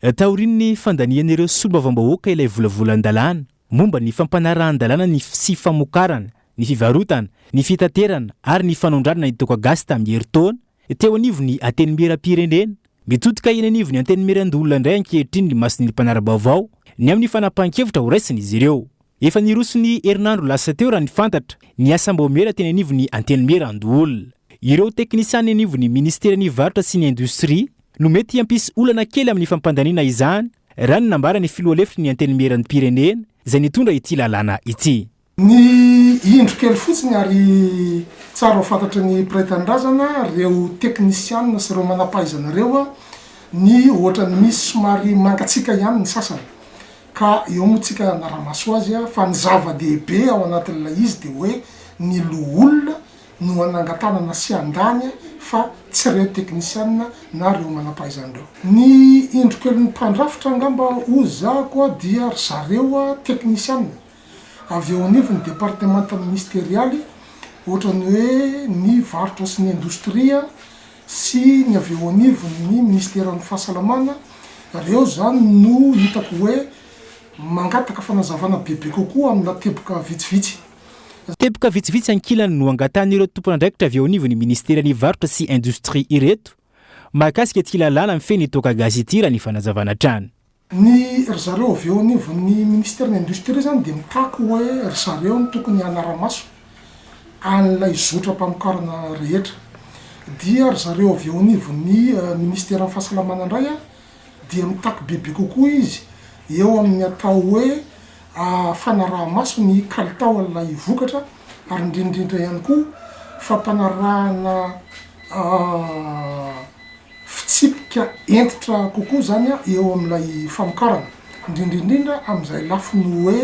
Taorian'ny fandanian'ireo solombavambahoaka ilay volavolan-dalàna momba ny fampanarahan-dalàna ny sy famokarana, ny fivarotana, ny fitaterana ary ny fanondranana ny toaka gasy tamin'ny herintaona, teo anivon'ny Antenimierampirenena, mitodika eny anivon'ny Antenimierandoholona indray ankehitriny ny mason'ny mpanara-baovao ny amin'ny fanapahan-kevitra horaisin'izy ireo. Efa niroso ny herinandro lasa teo raha ny fantatra, ny asam-baomiera teny anivon'ny Antenimierandoholona. Ireo teknisiana eny anivon'ny Ministeran'ny Varotra sy ny Indostria no mety hampisy olana kely amin'ny fampandaniana izany, raha ny nambaran'ny filoha lefitry ny Antenimierandompirenena izay nitondra ity lalàna ity. Ny indro kely fotsiny ary tsara ho fantatry ny mpiray tanindrazana, ireo teknisiana sy ireo manam-pahaizana ireo, ny ohatran'ny misy somary mangatsiaka ihany ny sasany. Ka eo moa tsika hanara-maso azy fa ny zava-dehibe ao anatin'ilay izy dia hoe ny loholona no hanangan-tanana sy handany fa tsy ireo teknisianina na ireo manam-pahaizana ireo. Ny indro kelin'ny mpandrafitra angamba hoy zahako dia ry zareo teknisianina avy eo anivon'ny departemanta ministerialy ohatran'ny hoe ny varotra sy ny indostria sy ny avy eo anivon'ny minisiteran'ny fahasalamana, reo zany no hitako hoe mangataka fanazavana bebe kokoa amina teboka vitsivitsy. Teboka vitsivitsy ankilany no angatahan'ireo tompon'andraikitra avy eo anivon'ny minisiteran'ny varotra sy indostria ireto mahakasika ity lalàna mifehy ny toaka gasy ity raha ny fanazavana hatrany. Ny ry zareo avy eo anivon'ny minisiteran'ny indostria zany dia mitaky hoe ry zareo no tokony hanara-maso an'ilay zotram-pamokarana rehetra. Dia ry zareo avy eo anivon'ny minisiteran'ny fahasalamana indray dia mitaky bebe kokoa izy eo amin'ny atao hoe fanaraha-maso ny kalitao an'ilay vokatra ary indrindra indrindra ihany koa fampanarahana fitsipika hentitra kokoa izany eo amin'ilay famokarana, indrindra indrindra amin'izay lafiny hoe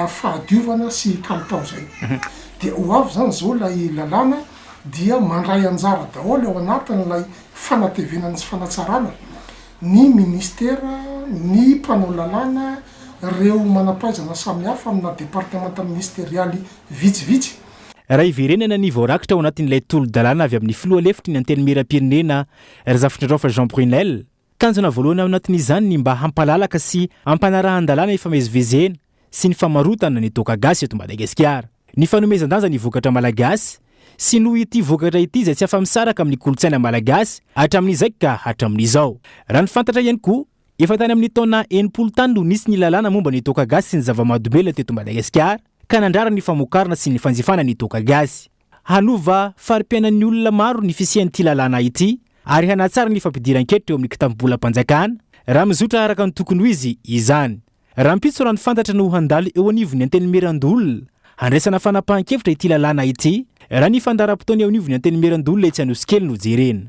fahadiovana sy kalitao izay. Dia ho avy izany izao ilay lalàna dia mandray anjara daholo ao anatin'ilay fanatevenana sy fanatsarana ny ministera, ny mpanao lalàna, ireo manam-pahaizana samihafa amina departemanta ministerialy vitsivitsy. Raha hiverenana ny voarakitra ao anatin'ilay tolo-dalàna avy amin'ny filoha lefitry ny Antenimierampirenena, Razafindraofa Jean Brunelle, tanjona voalohany ao anatin'izany ny mba hampalalaka sy hampanarahan-dalàna ifamezivezena sy ny famarotana ny toaka gasy eto Madagasikara. Ny fanomezan-danja ny vokatra malagasy sy noho ity vokatra ity izay tsy afa-misaraka amin'ny kolontsaina malagasy hatramin'izay ka hatramin'izao. Raha ny fantatra ihany koa, efa tany amin'ny taona 60 tany no nisy ny lalàna momba ny toaka gasy sy ny zava-mahadomelina teto Madagasikara, ka nandrara ny famokarana sy ny fanjifana ny toaka gasy. Hanova fari-piainan'ny olona maro ny fisian'ity lalàna ity ary hanatsara ny fampidiran-ketra eo amin'ny kitampom-bolam-panjakana raha mizotra araka ny tokony ho izy izany. Rahampitso raha ny fantatra no handalo eo anivon'ny Antenimierandoholona handraisana fanapahan-kevitra ity lalàna ity raha ny fandaharam-potoana eo anivon'ny Antenimierandoholona etsy Anosikely no jerena.